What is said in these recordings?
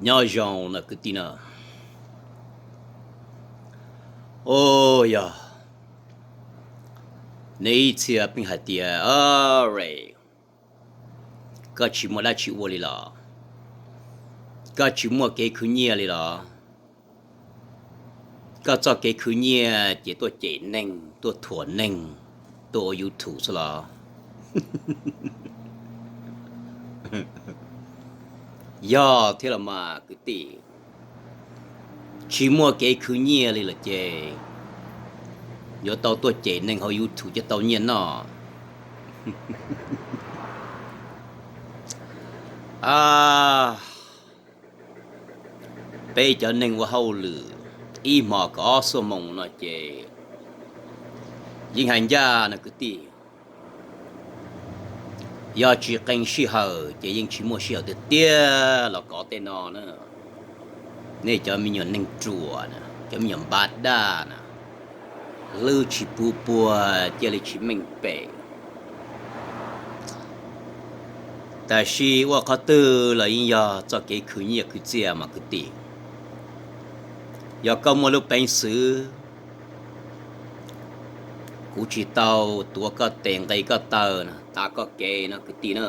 Nyob zoo na kwv tij na. O, yog nej ib txhia pheej hais tias, Re, koj tsis muaj dab tsi ua li los? Koj tsis muaj kev khwv nyiaj li los? Koj txoj kev khwv nyiaj ces tuaj cem neeg, tuaj thuam neeg, tuaj ua YouTube xwb los? Yog thiab los mas kwv tij, tsis muaj kev khwv nyiaj li lawm ces yuav tau tuaj cem neeg hauv YouTube coj tau nyiaj noj. Peb cov neeg ua hauj lwm ib hmos kaum ob xuab moos no ces yeej hais ncaj no kwv tij, yog tsis qee sij hawm ces yeej tsis muaj sij hawm tiag tiag los kov tej no na. Nej cov me nyuam neeg ruam na, cov me nyuam npab daj na, hlwb tsis puv puag, cia li tsis meej pem. Tab sis ua qhov twg los yeej yog txoj kev khwv nyiaj khwv txiaj mas kwv tij. Yog koj muaj lub peev xwm, kuv tsis tau tuav koj tes nqes koj taw, tav koj kev no kwv tij na.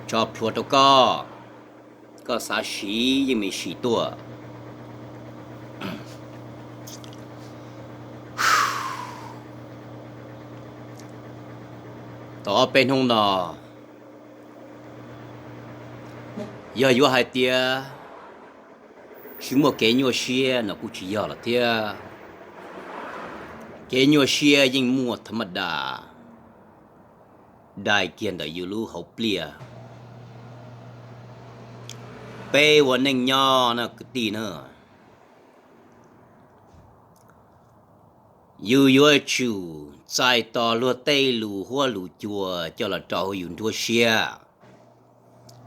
Tso plhuav rau koj, koj xav siv yeej meem sim tuaj. Tau ob peb hnub no, yog yuav hais tias tsis muaj kev nyuaj siab no kuj tsis yog lawm thiab. Kev nyuaj siab yeej muaj tha maj das, dai kiag ntawm yus lub hauv pliaj. Peb ua neej nyob no kwv tij na, yus yuav tsum txais tos luag tej lus huab lus cua coj los rau hauv yus nruab siab.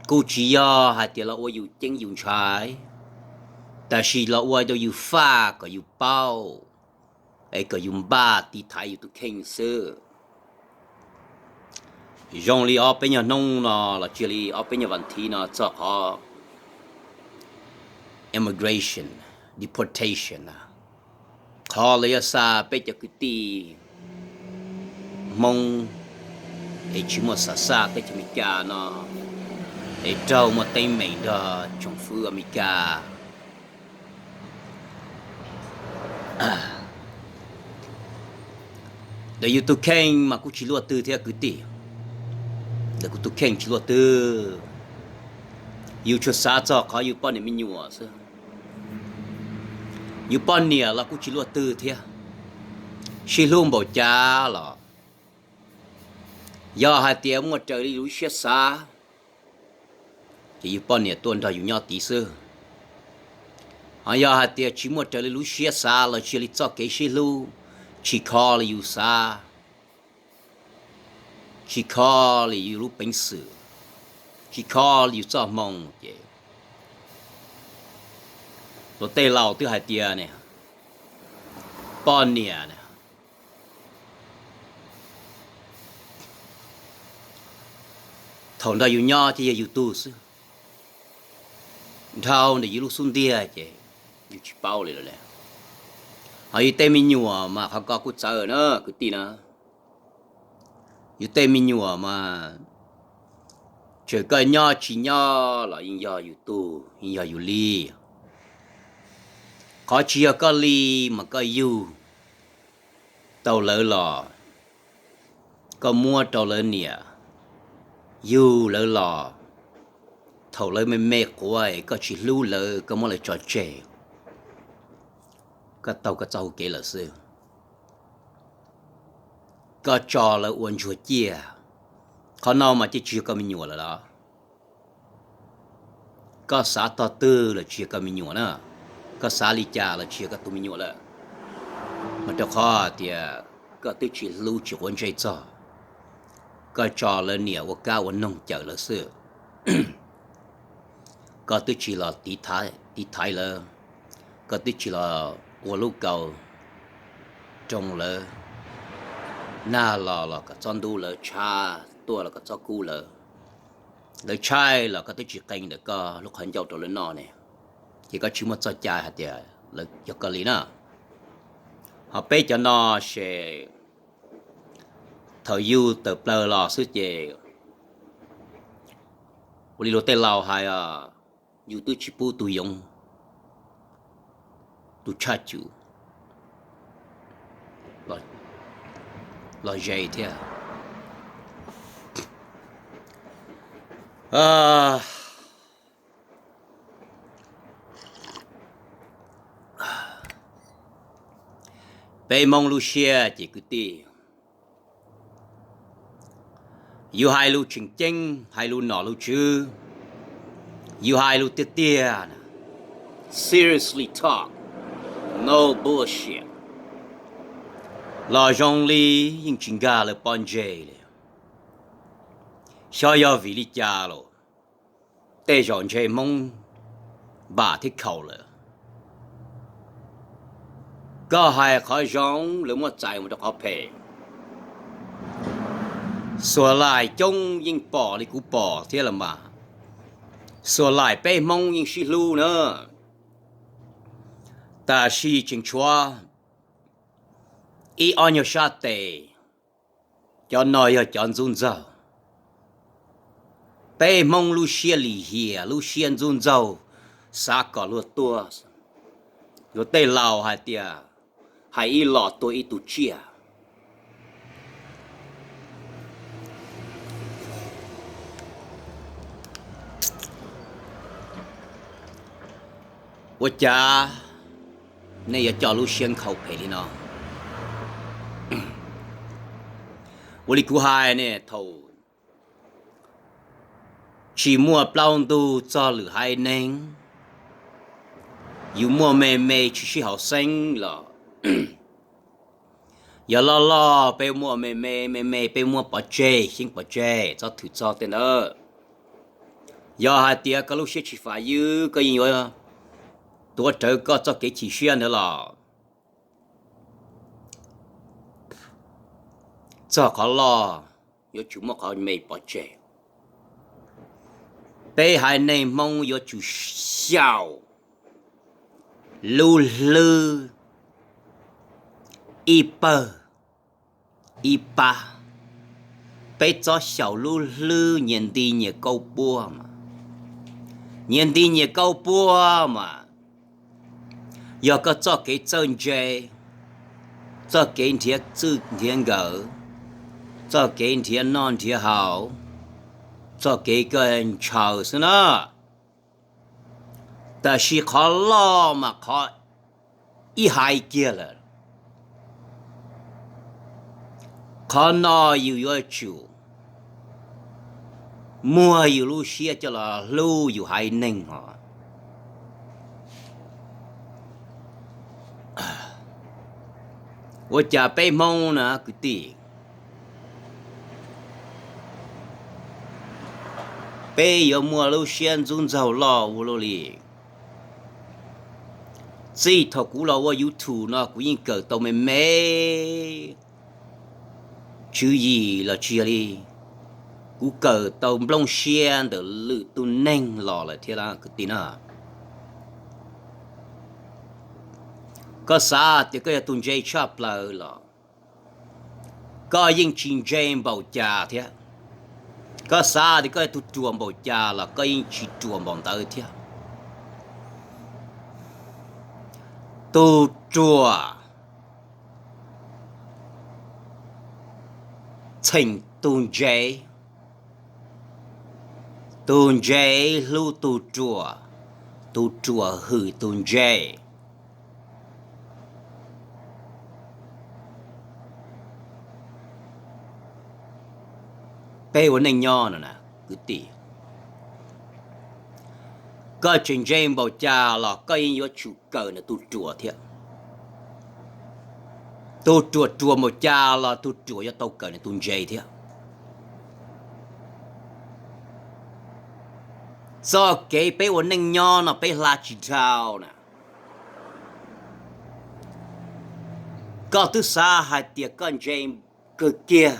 Kuj tsis yog hais tias los ua yus ceeb yus ntshai, tab sis los ua rau yus faj kom yus paub, es kom yus npaj tiv thaiv yus tus kheej xwb. Zoo li ob peb nyuag hnub no los sis li ob peb nyuag vas thiv no txog qhov immigration, deportation na, qhov lawv yuav xa peb cov kwv tij Hmoob es tsis muaj xav xaj teb chaws Amelikas no, es raug muaj teeb meem nrog tsoom fwv Amelikas. Ntawm yus tus kheej mas kuj tsis luaj twg thiab kwv tij. Ntawm kuv tus kheej tsis luaj twg. Yus tsuas xav txog qhov yus poj niam me nyuam xwb. Yus poj niam los kuj tsis luaj twg thiab. Sib hlub npaum cas los, yog hais tias muaj raws li lub siab xav, ces yus poj niam tuaj nrog yus nyob tid xwb. Ho yog hais tias tsis muaj raws li lub siab xav los sis li txoj kev sib hlub tsis kho li yus xav, tsis kho li yus lub peev xwm, tsis kho li yus txoj hmoo ces, luag tej laus twb hais tias ne, poj niam thaum nrog yus nyob ces yog yus tug xwb, dhau ntawm yus lub xub ntiag ces yus tsis paub li lawm. Ho yus tej me nyuam mas qhov ko kuj txawv na kwv tij na. Yus tej me nyuam mas txawm koj nyob tsis nyob los yeej yog yus tug, yeej yog yus li. Qhov tsis yog koj li mas koj yug tau lawv los, koj muab rau lawv niam yug lawv los, thaum lawv me me quav es koj tsis hlub lawv, koj muab lawv tso tseg, koj taug koj txoj hau kev lawm xwb. Koj tso lawv ua ntsuag ciaj. Qhov no mas ces tsis yog koj me nyuam lawm los? Koj xav tog twg los tsis yog koj me nyuam na. Koj xav li cas los tsis yog koj tus me nyuam lawm. Mas rau qhov tias koj twb tsis hlub tsis quav ntsej txog, koj tso lawv niam ua kab ua noog cawm lawv xwb. Koj twb tsis los tiv thaiv lawv, koj twb tsis los ua lub kaus roo lawv, nag los los kom txhob ntub lawv, tshav tuaj los kom txhob kub lawv. lawv tshaib los koj twb tsis qee ntawm koj lub qhov ncauj rau lawv noj ne, ces koj tsis muaj txoj cai hais tias lawv yog koj li na. Ho peb cov no ces thaum yus tawm plaws los xwb ces ua li luag tej laus hais, yus twb tsis pub tus yoov tus tshaj cum los ze thiab. Peb Hmoob lub siab ces kwv tij, yus hais lus tseem ceeb, hais lus nom lus tswv, yus hais lus tiag tiag, seriously talk, no bullshit, los zoo li yeej tsis nkag lawv pob ntseg li. Xyov yog vim li cas los tej zaum ntshe Hmoob npam thiab khaus lawm. Koj hais qhov zoo lawv muab txais mus rau qhov phem. Xuas laim coob yeej pom li kuv pom thiab los mas. Xuas laim peb Hmoob yeej sib hlub na, tab sis tseem tshuav ib ob nyuag sab tes, cov no yog cov ntxub ntxaug. Peb Hmoob lub siab lim hiam, lub siab ntxub ntxaug, xav kom luag tuag. Luag tej laus hais tias, hais ib los tuag ib tug tsiaj. Ua cas nej yuav coj lub siab nkhaus phem li no? Ua li kuv hais ne, thaum tsis muaj plaub ntug txog lwm haiv neeg, yus muaj me me tsis sib haum xeeb los yog loj loj peb muaj me me, me me peb muab pov tseg, xyeeb pov tseg, txhob thwm txog tej ntawd. Yog hais tias koj lub siab tsis fam ywg, koj yeej yuav tuav rawv koj txoj kev chim siab ntawd los txog qhov loj yuav tsum muab qhov me pov tseg. Peb haiv neeg Hmoob yuav tsum xyaum lub hlwb ib pawg ib pab. Peb txhob xyaum lub hlwb nyias nti nyias kauj puab mas. Nyias nti nyias kauj puab mas yog koj txoj kev txawj ntse, txoj kev nrhiav txwj nrhiav nkawm, txoj kev nrhiav noj nrhiav haus, txoj kev koj ntshaw xwb na. Tab sis qhov loj mas qhov ib haiv kiag lawm. Qhov no yus yuav tsum muag yus lub siab coj los hlub yus haiv neeg os. Ua cas peb Hmoob na kwv tij, peb yuav muaj lub siab ntxub ntxaug loj ua luaj li? Txij thaum kuv los ua YouTube no kuv yeej kawm tau me me tswv yim los tsis yog li, kuv kawm tau nplooj siab ntawm lwm tus neeg los lawm thiab kwv tij na. Koj xav tias koj yog tus ntse tshaj plaws los koj yeej tsis ntse npaum cas thiab. Koj xav tias koj yog tus ruam npaum cas los koj yeej tsis ruam npaum ntawd thiab. Tus ruam txheem tus ntse, tus ntse hlub tus ruam, tus ruam hwm tus ntse. Peb ua neej nyob no na kwv tij, koj tseem ntse npaum cas los koj yeej yuav tsum kawm nws tus ruam thiab. Tus ruam ruam npaum cas los tus ruam yuav tau kawm nws tus ntse thiab. Txoj kev peb ua neej nyob no peb hla tsis dhau na. Koj twb xav hais tias koj ntse kawg kiag,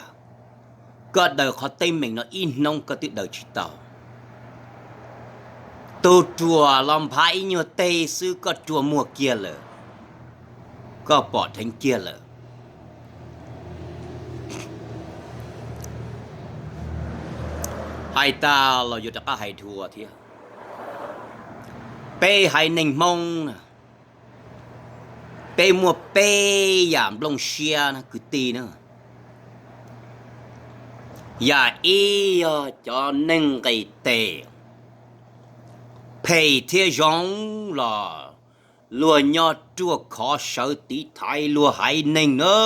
koj daws qhov teeb meem no ib hnub koj twb daws tsis tau. Tug ruam los nphav ib nyuag teg xwb koj rua muag kiag lawm, koj pom dheev kiag lawm. Hais tas los yuav rov qab hais dhau thiab. Peb haiv neeg Hmoob na, peb muaj peb yam nplooj siab na kwv tij na. Yam ib yog cov neeg nqis tes, phem thiab zoo los luag nyob ruaj khov sawv tiv thaiv luag haiv neeg na.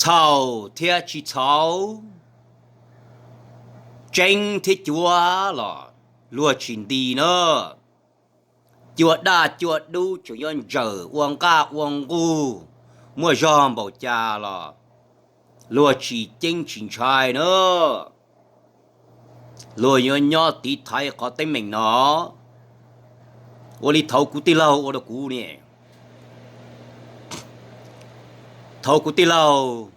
Txhaum thiab tsis txhaum, tseeb thiab cuav los luag tsis nti na. Cua daj cua dub tseem yuav ntsaws ua nqaj ua nqug, muaj zog npaum cas los luag tsis ceeb tsis ntshai na. Luag yuav nyob tiv thaiv qhov teeb meem no. Ua li thaum kuv tij laug ua rau kuv ne. Thaum kuv tij laug,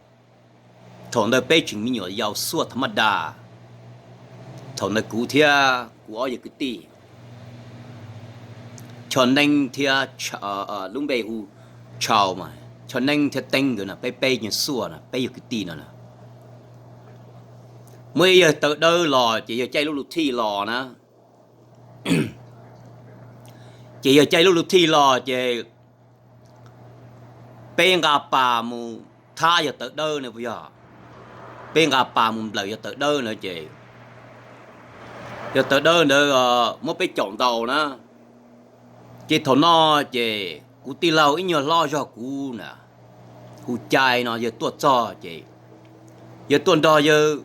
thaum ntawd peb tseem me nyuam yaus xuaj tha maj das. Thaum ntawd kuv thiab kuv ob yawg kwv tij, Choj Neeb thiab, lub npe hu Tshau mas, Choj Neeb thiab Teeb nkawd no, peb peb nyuag xuaj no, peb yawg kwv tij no na. Muaj ib yawg tawv dawb los ces yawg caij lub lus thij los na. Ces yawg caij lub lus thij los ces peb nqa pas mus thab yawg tawv dawb na puas yog? Peb nqa pas mus nplawm yawg tawv dawb na ces yawg tawv dawb ntawd muab peb caum ntaus na. Ces thaum no ces kuv tij laug ib nyuag hlob zog kuv na, hu Cai no yawg tuaj txog ces yawg tuaj nrog yawg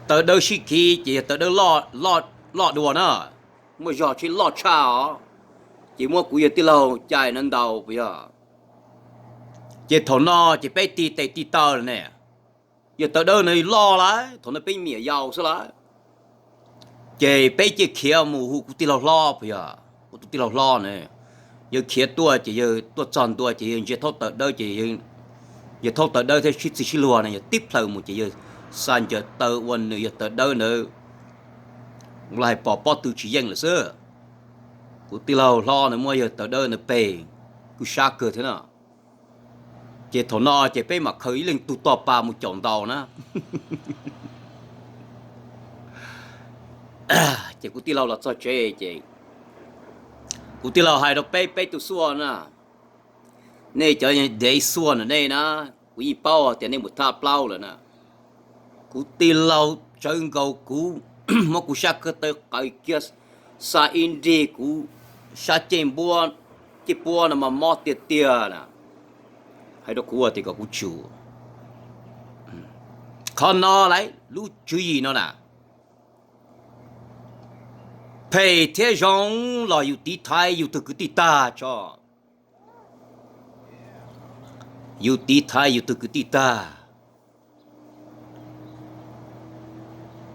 tawv dawb sib khiv ces yawg tawv dawb loj dua na, muaj zog tsheb loj tshaj os. Ces muab kuv yawg tij laug Cai no ntaus puas yog? Ces thaum no ces peb tig tes tig taw lawm ne. Yawg tawv dawb no loj lawm, thaum no peb me nyuam yaus xwb lawm. Ces peb cia khiav mus hu kuv tij laug hlob puas yog, kuv tus tij laug hlob na. Yawg khiav tuaj ces yawg tuaj txog ntua ces yawg ntsia thaub tawv dawb ces yawg thaub tawv dawb thiab sib txig sib luag na, yawg tib plhaw mus ces yawg xa ncaws taw ua nws yawg tawv dawb ntawd los hais pom pob tw tsis yeej lawm xwb. Kuv tij laug hlob ntawd muab yawg tawv dawb ntawd peg, kuj sab kawg thiab no. Ces thaum no ces peb mam khaws ib leeg tug tog pas mus caum ntaus na. Ces kuv tij laug los txog tsev ces kuv tij laug hais rau peb peb tug xuaj na, nej cov dev xuaj na nej na, kuv yeej paub tias nej mus thab plaub lawm na. Kuv tij laug tsawv nkaus kuv, muab kuv sab kawg taw qaws kiag, xa ib nrig kuv sab ceej npuab, ceej puab no mas mob tiag tiag na. Hais rau kuv tias kom kuv tsum. Qhov no lawm lub tswv yim no na, phem thiab zoo los yus tiv thaiv yus tus kwv tij tag tso. Yus tiv thaiv yus tus kwv tij tag,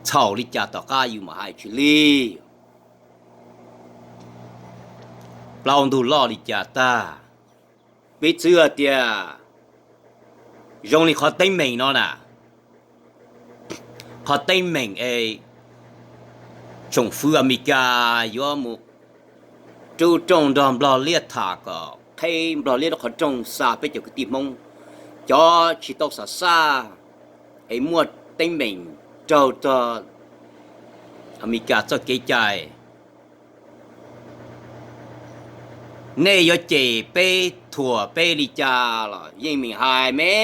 txhaum li cas tom qab yus mam hais tsis li. Plaub ntug loj li cas tag, piv txwv hais tias zoo li qhov teeb meem no na, qhov teeb meem es tsoom fwv Amelikas yuav mus rub rooj nrog Nplog liab tham kom qheb Nplog liab lub qhov rooj xa peb cov kwv tij Hmoob, cov tsis tau xam xaj es muaj teeb meem raug txog Amelikas txoj kev cai. Nej yuav cem peb thuam peb li cas los yeej meem hais me,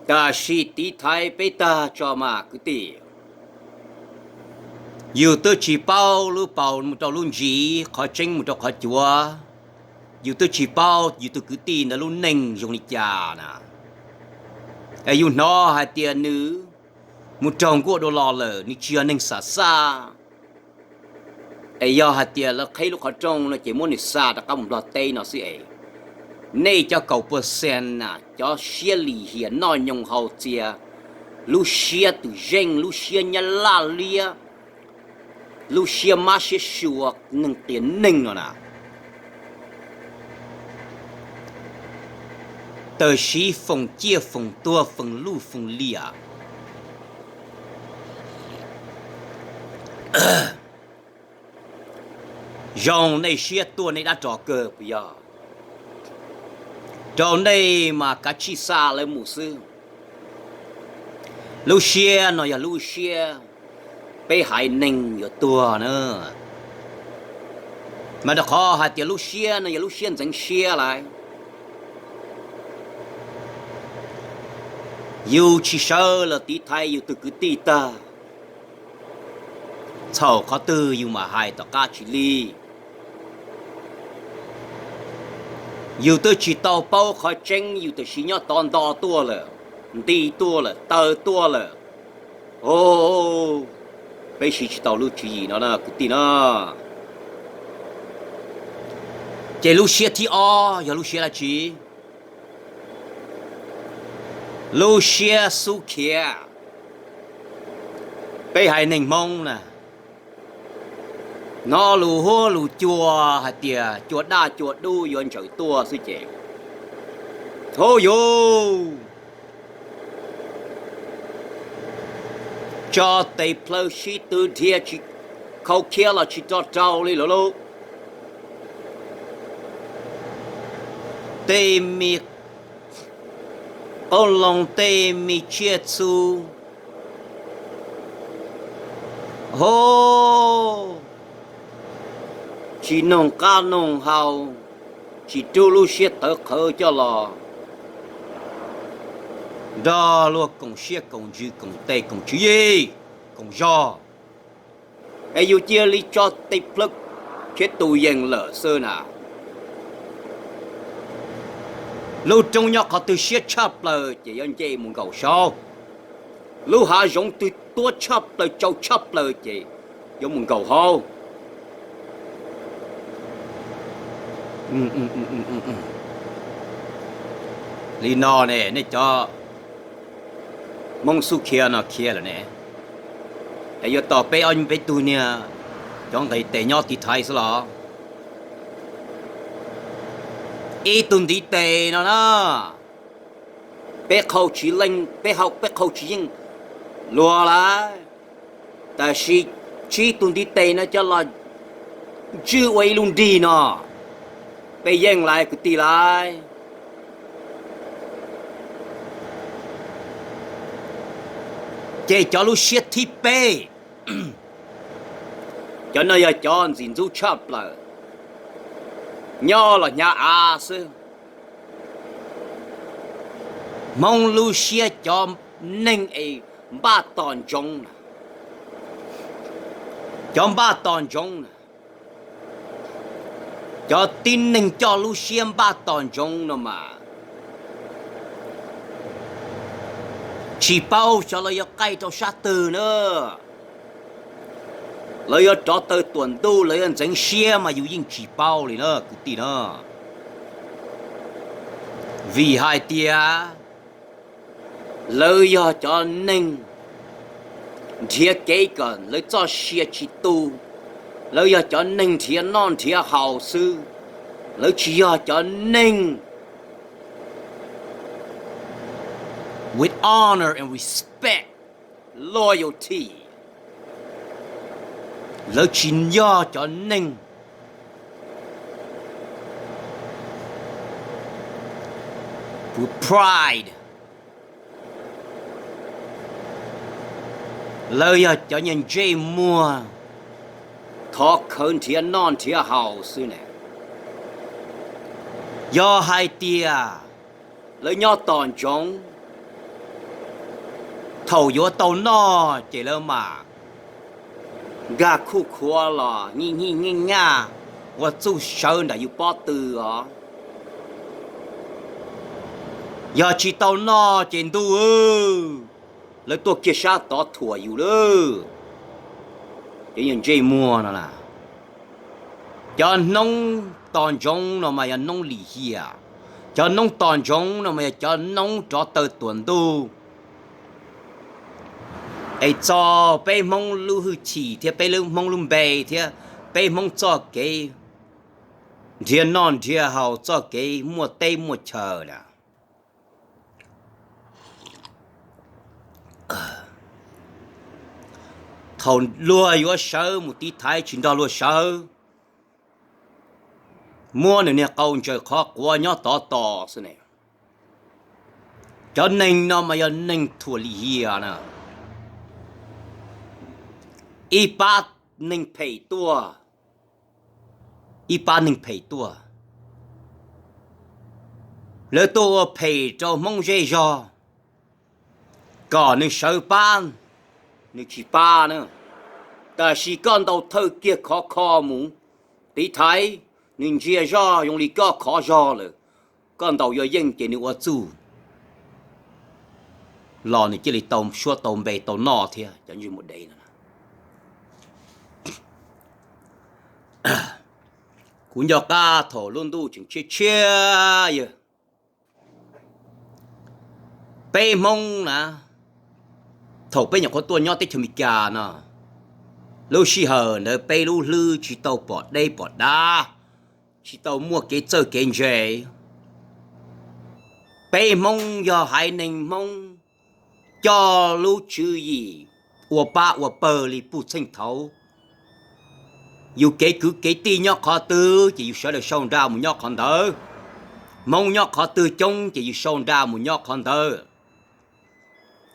tab sis tiv thaiv peb tag tso mas kwv tij. Yus twb tsis paub lub paus mus rau lub ntsis, qhov tseeb mus rau qhov cuav. Yus twb tsis paub yus tus kwv tij ntawd lub neej zoo li cas na. Es yus hnov hais tias nws mus raug nkuaj dua los lawm, nws tsis yog neeg xam xaj. Es yog hais tias lawv qheb lub qhov rooj no ces muab nws xa rov qab mus Nplog teb no xwb es. Nej cov kaum pua xees na, cov siab lim hiam noj nyoos haus txias, lub siab twm zeej, lub siab nyab laj liab, lub siab mab siab sua, neeg qias neeg no na, tawm siv foom ciaj foom tuag foom luj foom liam, Zoo nej siab tuaj nej dab rog kawg puas yog? Rau nej mas kav tsij xa lawv mus xwb. Lub siab no yog lub siab peb haiv neeg yuav tuag na. Mas rau qhov hais tias lub siab no yog lub siab ntxeev siab lawm. Yus tsis sawv los tiv thaiv yus tus kwv tij tag, txhaum qhov twg yus mam hais tom qab tsis li. Yus twb tsis tau paub qhov tseeb yus tam sim nyob tod nto tuaj lawm, nti tuaj lawm, taw tuaj lawm. O, peb siv tsis tau lub tswv yim no na kwv tij na. Ces lub siab thib ob yog lub siab dab tsi? Lub siab xub khiav. Peb haiv neeg Hmoob na, hnov lus huab lus cua hais tias cua daj cua dub yuav ntsaws tuaj xwb ces, hub yus, tso tes plhaw sib tw dhia tsis khau khiab los tsis rau rau li lawm lauj. Tej me qoob loo, tej me tsiaj txhu, hub, tsis noog qab noog hau, tsis rub lub siab tawv qhawv coj los nrog luag koom siab koom ntsws koom tes koom tswv yim koom zog, es yus cia li tso tes plhaw khiav tus yees lawm xwb na. Lub roob nyob qhov twg siab tshaj plaws ces yuav nce mus nkaum saud. Lub hav zoov twg tuab tshaj plaws tsau tshaj plaws ces yuav mus nkaum hauv. Li no ne, nej cov Hmoob xub khiav no khiav lawm ne, es yuav tos peb ob peb tug niag cov nqis tes nyob tiv thaiv xwb los? Ib tug ntiv tes no na, peb qhau tsis leej, peb, peb qhau tsis yeej luag lawm, tab sis tsib tug ntiv tes no coj los ntswj ua ib lub nrig no, peb yeej lawm kwv tij lawm. Ces cov lub siab thib peb, cov no yog cov ntxim ntxub tshaj plaws, nyob los hnyav av xwb. Hmoob lub siab cov neeg es npaj tos ntsoov na, cov npaj tos ntsoov na, cov tib neeg coj lub siab npaj tos ntsoov no mas tsis paub xyov lawv yuav qaij rau sab twg na. Lawv yuav rov taw tuam ntuj, lawv yuav ntxeev siab mas yus yeej tsis paub li na kwv tij na. Vim hais tias lawv yog cov neeg nrhiav kev kom lawv txoj sia tsis tu, lawv yog cov neeg nrhiav noj nrhiav haus xwb, lawv tsis yog cov neeg with honor and respect, loyalty. Lawv tsis yog cov neeg puas pride. Lawv yog cov nyuag ntsej muag thov khawv nrhiav noj nrhiav haus xwb ne. Yog hais tias lawv nyob tos ntsoov, thaum yuav tau noj ces lawv mam nkag khuj khuav los nyiaj nyiaj nyaj nyaj ua txuj sawv nram yus pob tw os. Yog tsis tau noj ces ntuj, lawv tuaj kiag sab tod thuam yus lawm. Cov nyuag ntsej muag no na, cov noob tos ntsoov no mas yog noob lim hiam, cov noob tos ntsoov no mas yog cov noob rov taw tuam ntuj. Es txog peb Hmoob lub hwj chim thiab peb lub Hmoob lub npe thiab peb Hmoob txoj kev nrhiav noj nrhiav haus, txoj kev muaj teb muaj chaw na, Thaum luag yuav sawv mus tiv thaiv tsis nrog luag sawv, muab nws niag qau ntsaws qhov quav nyob tov tos xwb ne. Cov neeg no mas yog neeg thuam lim hiam na. Ib pab neeg phem tuaj, ib pab neeg phem tuaj, lawv tuaj ua phem rau Hmoob zej zog, kom nws sawv pab, nws tsis pab na. Tab sis koj ntaus thawj kiag khov kho mus tiv thaiv, nws ntsia zoj zoo li koj khov zog lawm, koj ntaus yuav yeej ces nws ua txuj los nws cia li tau suab tau npe tau noj thiab cov ntsej muag dev no. Kuv nco qab thaum lub ntuj tseem tshiab tshiab yawg, peb Hmoob na, thaum peb nyuam qhuav tuaj nyob teb chaws Amelikas no, lub sij hawm ntawd peb lub hlwb tsis tau pom deb pom dav, tsis tau muaj kev txawj kev ntse. Peb Hmoob yog haiv neeg Hmoob coj lub tswv yim ua pab ua pawg li puj txheej thaud. Yus kev kwv kev tij nyob qhov twg ces yus sawv daws sau nra mus nyob qhov ntawd. Hmoob nyob qhov twg coob ces yus sau nra mus nyob qhov ntawd.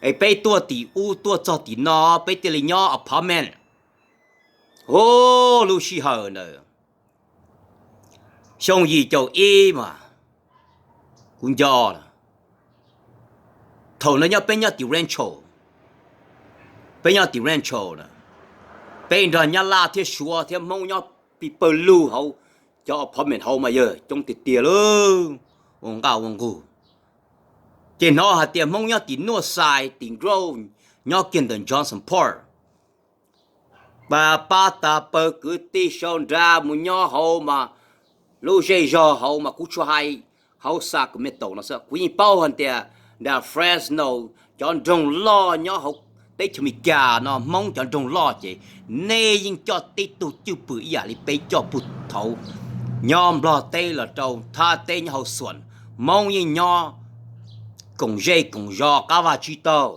Es peb tuaj tim ub tuaj txog tim no, peb thiaj li nyob apartment. Hu, lub sij hawm ntawd xyoo yim caum ib mas kuv nco lawm. Thaum ntawd nyob peb nyob tim Rancho, peb nyob tim Rancho na, peb nrog Nyab Laj thiab Suav thiab Hmoob nyob pib pawg lug hauv cov apartment hauv mas yawg coob tiag tiag lauj, ua nqaj ua nqug. Ces hnov hais tias Hmoob nyob tim Nuaj Xais tim Grove, nyob kiag ntawm Johnson Park, pab pab tag pawg kwv tij sau nra mus nyob hauv mas, lub zej zog hauv mas kuv tsuas hais hauv Sacramento no xwb, kuv yeej paub hais tias nram Fresno, cov nroog loj nyob hauv teb chaws Amelikas no, Hmoob cov nroog loj ces nej yeej coj tib tug cwj pwm ib yam li peb coj puag thaud nyob Nplog teb los rau Thab teb nyob hauv Xuas, Hmoob yeej nyob koom zej koom zos qab vaj tsib taug.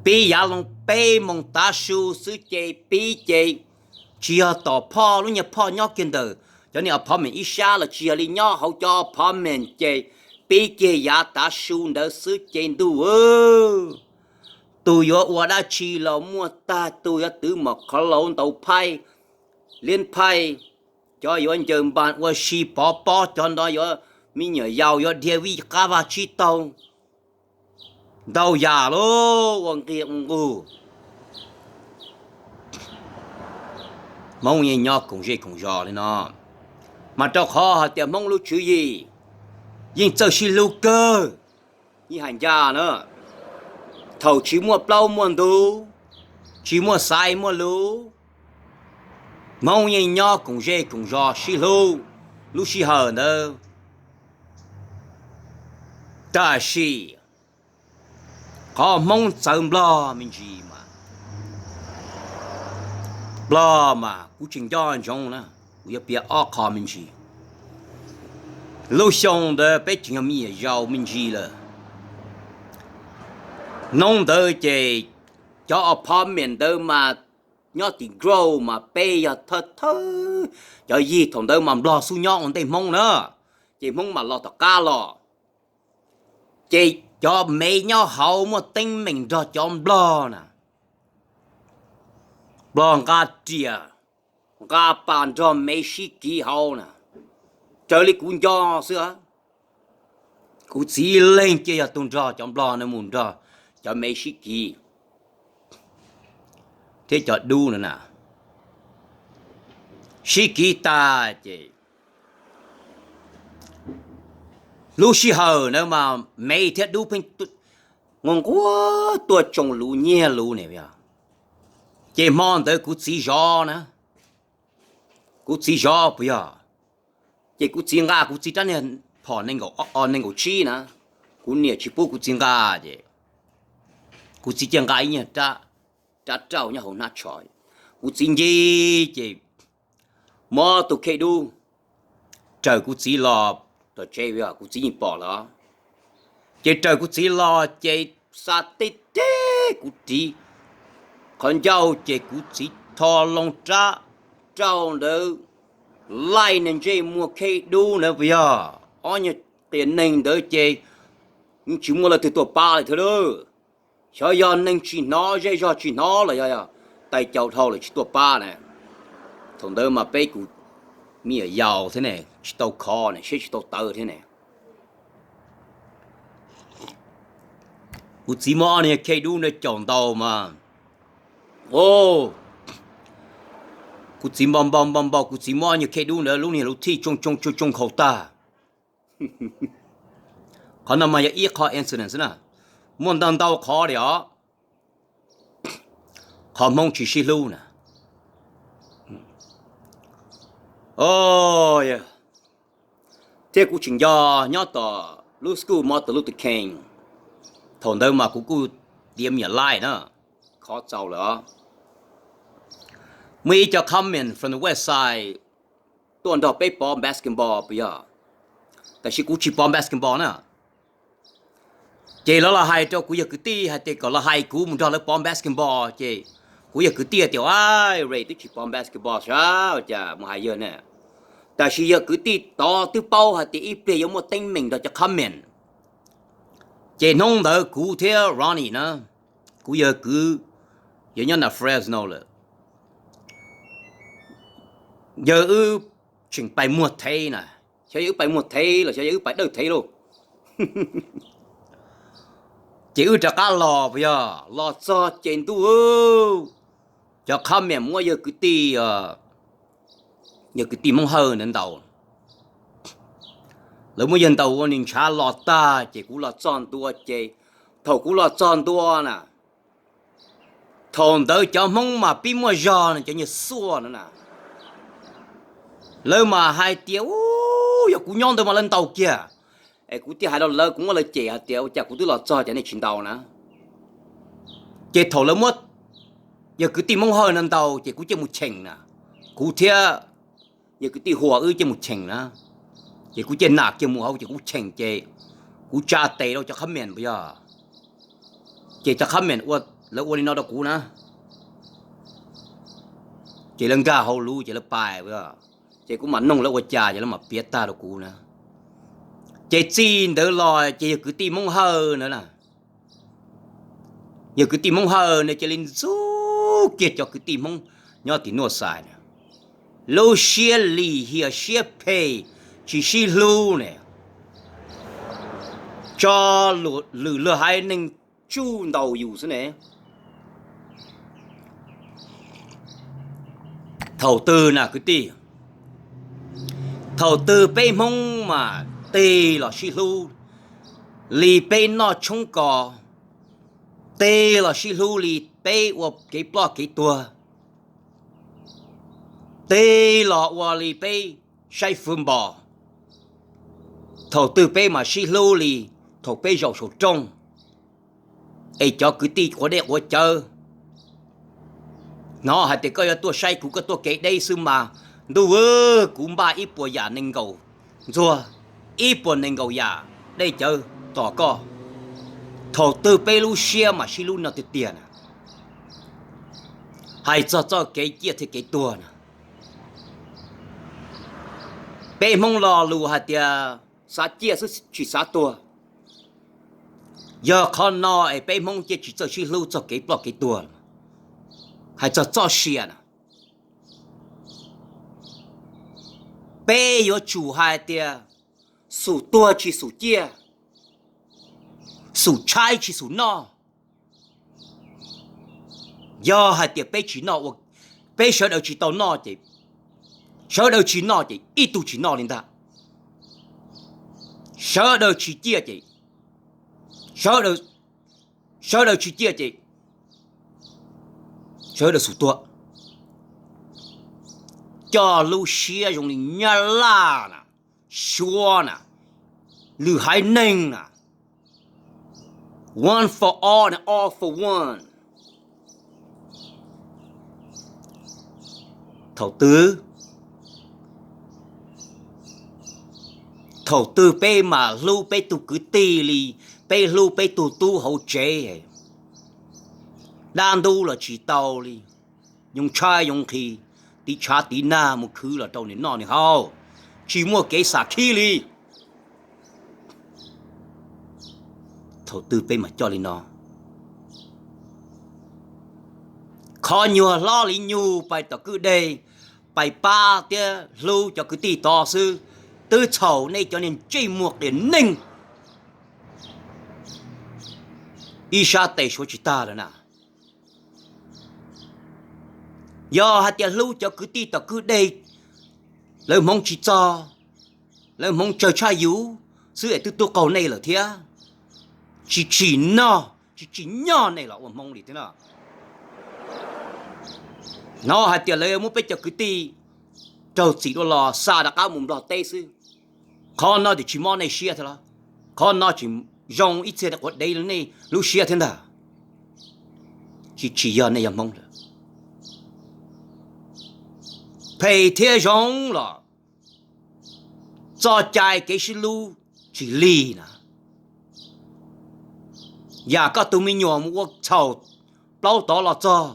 Pib yav loo peb moos tav su xwb ces pib ces tsis yog tom phoj lub nyuag phoj nyob kiag ntawm cov niag apartment ib sab los tsis yog li, nyob hauv cov apartment ces pib kiag yav tav su ntawd xwb ces ntuj, tus yuav ua dab tsi los muaj tag, tus yuav twv mom qhov laus ntaus phaij, liab phaij, cov yuav ncaws npas ua si pov pob, cov no yuav me nyuam yaus yuav dhia vij qab vaj tsib taug, ntau yam lauj, ua nqi ua nqug. Hmoob yeej nyob koom zej koom zos li no, mas rau qhov hais tias Hmoob lub tswv yim yeej txawj sib hlub kawg. Yeej hais ncaj na, thaum tsis muaj plaub muaj ntug, tsis muaj xaiv muaj lus, Hmoob yeej nyob koom zej koom zos sib hlub lub sij hawm ntawd. Tab sis qhov Hmoob txawv Nplog me ntsis mas, Nplog mas kuv tseem nco ntsoov na, kuv yuav piav ob qho me ntsis. Lub xyoo ntawd peb tseem yog me nyuam yaus me ntsis lawm. Hnub ntawd ces cov apartment ntawd mas nyob tim Grove mas peb yog thawj thawj cov yig thaum ntawd mas Nplog xub nyob ua ntej Hmoob na, ces Hmoob mam los tom qab los. Ces cov mev nyob hauv muaj teeb meem nrog cov Nplog na, Nplog nqa riam nqa pas nrog mev sib kiv hauv na, raws li kuv nco xwb. Kuv txiv leeg cia yog tus nrog cov Nplog no mus nrog cov mev sib kiv thiab cov dub no na, sib kiv tag ces lub sij hawm ntawd mas mev thiab dub pheej nquag nquag tuaj tsoo luv nyiag luv ne. Ces hmo ntawd kuv txiv zov na, kuv txiv zov puas yog, ces kuv txiv nqa kuv txiv rab niag phom nees nkaum tsib na, kuv niam tsis pub kuv txiv nqa ces kuv txiv cia nqa ib nyuag rab rauj nyob hauv hnab tsho. Kuv txiv nce ces muab tus khej dub raws kuv txiv los tom tsev, kuv txiv yeej pom lawm. Ces raws kuv txiv los ces xa teb teb kuv txiv qhov ncauj ces kuv txiv tho loo rab rau ntawd, laij niag ntsej muag khej dub ntawd puas yog? Ob nyuag qias neeg ntawd ces yeej tsis muaj leej twg tuaj pab li thiab lauj. Xyov yog neeg tsis hnov, zej zog tsis hnov los yog tais caus dhau lawm tsis tuaj pab na. Thaum ntawd mas peb kuv me nyuam yaus thiab ne, tsis tau khov ne, siab tsis tau tawv thiab ne. Kuv txiv muab ob niag khej dub ntawd caum ntaus mas, o, kuv txiv npau npau npau npau, kuv txiv muab ob niag khej dub ntawd lub niag lub thij tsoo tsoo tsoo tsoo nkhaus tag. Qhov no mas yog ib qho incident xwb na, muaj ntau ntau qhov li os. Qhov Hmoob tsis sib hlub na. O, thiab kuv tseem nco nyob tom lub school Martin Luther King, thaum ntawd mas kuv kuj tiav me nyuam laij na, khov txaus lawm os. Muaj ib co comment from the west side tuaj nrog peb pov basketball puas yog? Tab sis kuv tsis pov basketball na. Ces lawv los hais rau kuv yawg kwv tij hais tias kom los hais kuv mus nrog lawv pov basketball, ces kuv yawg kwv tij tias, a, Ray twb tsis pov basketball sas, cas mus hais yawg ne. Tab sis yawg kwv tij tod twb paub hais tias ib pliag yuav muaj teeb meem nrog cov comment. Ces hnub ntawd kuv thiab Ronnie na, kuv yawg kwv, yawg nyob na Fresno lawm, yawg wb tseem pais muag thev na, xyov yawg wb pais muag thev los xyov yawg wb pais dawj thev lauj. Ces wb rov qab los puas yog, los txog ces ntuj, cov comment muab yawg kwv tij, yawg kwv tij Hmoob Hawj ntawd ntaus. Lawv muab yawg ntaus ua nws ntshav los tag ces kuv los txog ntua ces, thaum kuv los txog ntua na, thaum ntawd cov Hmoob mas pib muaj zog no, cov nyuag xuaj no na, lawv mas hais tias, u, yog kuv nyob ntawd mas lawv ntaus kiag. Es kuv thiaj hais rau lawv, kuv muab lawv cem hais tias ua cas kuv twb los txog cas nej tsis ntaus na. Ces thaum lawv muab yawg kwv tij Hmoob Hawj no ntaus ces kuv cia mus cheem na, kuv thiab yawg kwv tij Huas wb cia mus cheem na. Ces kuv cia nam kiag mus hauv ces kuv cheem ces kuv tsa tes rau cov comment puas yog. Ces cov comment ua, lawv ua li no rau kuv na. Ces lawv nkag hauv lus ces lawv pais, ces kuv mam noog lawv ua cas ces lawv mam piav tag rau kuv na. Ces txij ntawd los ces yawg kwv tij Hmoob Hawj ntawd na, yawg kwv tij Hmoob Hawj no cia li ntxub kiag cov kwv tij Hmoob nyob tim Nuaj Xais na. Lub siab lim hiam siab phem, tsis sib hlub ne, tso lwm luag haiv neeg tsuj ntaus yus xwb ne. Thaum twg na kwv tij, thaum twg peb Hmoob mas tig los sib hlub li peb noj tshoob kos, tig los sib hlub li peb ua kev ploj kev tuag, tig los ua li peb saib fwv npos, thaum twg peb mas sib hlub li thaum peb zaum saum rooj, es cov kwv tij quav dej quav cawv hnov hais tias koj yuav tuaj saib kuv, koj tuaj kev deb xwb mas, ntuj, kuv npaj ib puas yam nees nkaum ntxuag, ib puas nees nkaum yam dej cawv tos koj. Thaum twg peb lub siab mas sib hlub no tiag tiag na. Hais txog txoj kev ciaj thiab kev tuag na, peb Hmoob lo lus hais tias xav ciaj xwb tsis xav tuag. Yog qhov no es peb Hmoob cia tsis txawj sib hlub txog kev ploj kev tuag. Hais txog txoj sia na, peb yuav tsum hais tias xum tuag tsis xum ciaj, xum tshaib tsis xum noj. Yog hais tias peb tsis noj ua, peb sawv daws tsis tau noj ces, sawv daws tsis noj ces ib tug tsis noj li ntag. Sawv daws tsis ciaj ces, sawv daws, sawv daws tsis ciaj ces sawv daws xum tuag. Coj lub siab zoo li Nyab Laj na, Suav na, lwm haiv neeg na, one for all and all for one. Thaum twg, thaum twg peb mam hlub peb tug kwv tij li peb hlub peb tug tub hauv tsev? Dab ntub los tsis tau li, yoo tshaib yoo nqhis, tiv tshav tiv nag mus khwv los rau nws noj nws haus, tsis muaj kev xam khib li. Thaum twg peb mam coj li no? Qhov nyuag hlob li nyuag pais tom kwj deg, pais pab thiab hlub cov kwv tij tod xwb, twb txhaum nej cov niag ntsej muag qias neeg ib sab tes suav tsis tag lawm na. Yog hais tias hlub cov kwv tij tom kwj deg, lawv hmoov tsis txog, lawv hmoov tsawg tshaj yus xwb es twb tub qaug nej lawm thiab, tsis tsim nyog, tsis tsim nyog nej los ua hmoov li thiab no. Hnov hais tias lawv muab peb cov kwv tij raug txim dua los xa rov qab mus Nplog teb xwb. Qhov no ces tsis mob nej siab thiab los? Qhov no tsis zoo ib txhia quav dev nej lub siab thiab ntag. Tsis tsim yog nej yog hmoov lawm. Phem thiab zoo los txoj cai kev sib hlub tsis lig na. Yam koj tus me nyuam mus ua txhaum plaub tod los txog,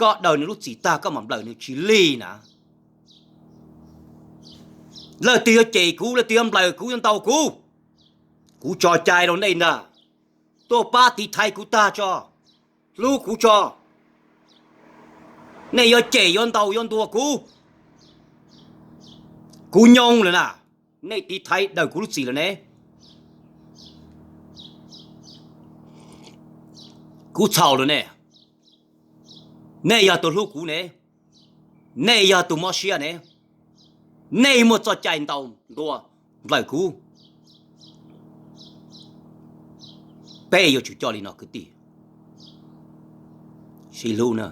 koj daws nws lub txim tag koj mam nplawm nws tsis lig na. Leej twg yuav cem kuv, leej twg yuav nplawm kuv, yuav ntaus kuv, kuv tso cai rau nej ntag. Tuaj pab tiv thaiv kuv tag tso, hlub kuv tso. Nej yuav cem yuav ntaus yuav ntuas kuv, kuv nyoo lawm na. Nej tiv thaiv daws kuv lub txim lawm ne, kuv txhaum lawm ne. Nej yog tus hlub kuv ne, nej yog tus mob siab ne, nej muaj txoj cai ntaus ntuas nplawm kuv. Peb yuav tsum coj li no kwv tij, sib hlub na.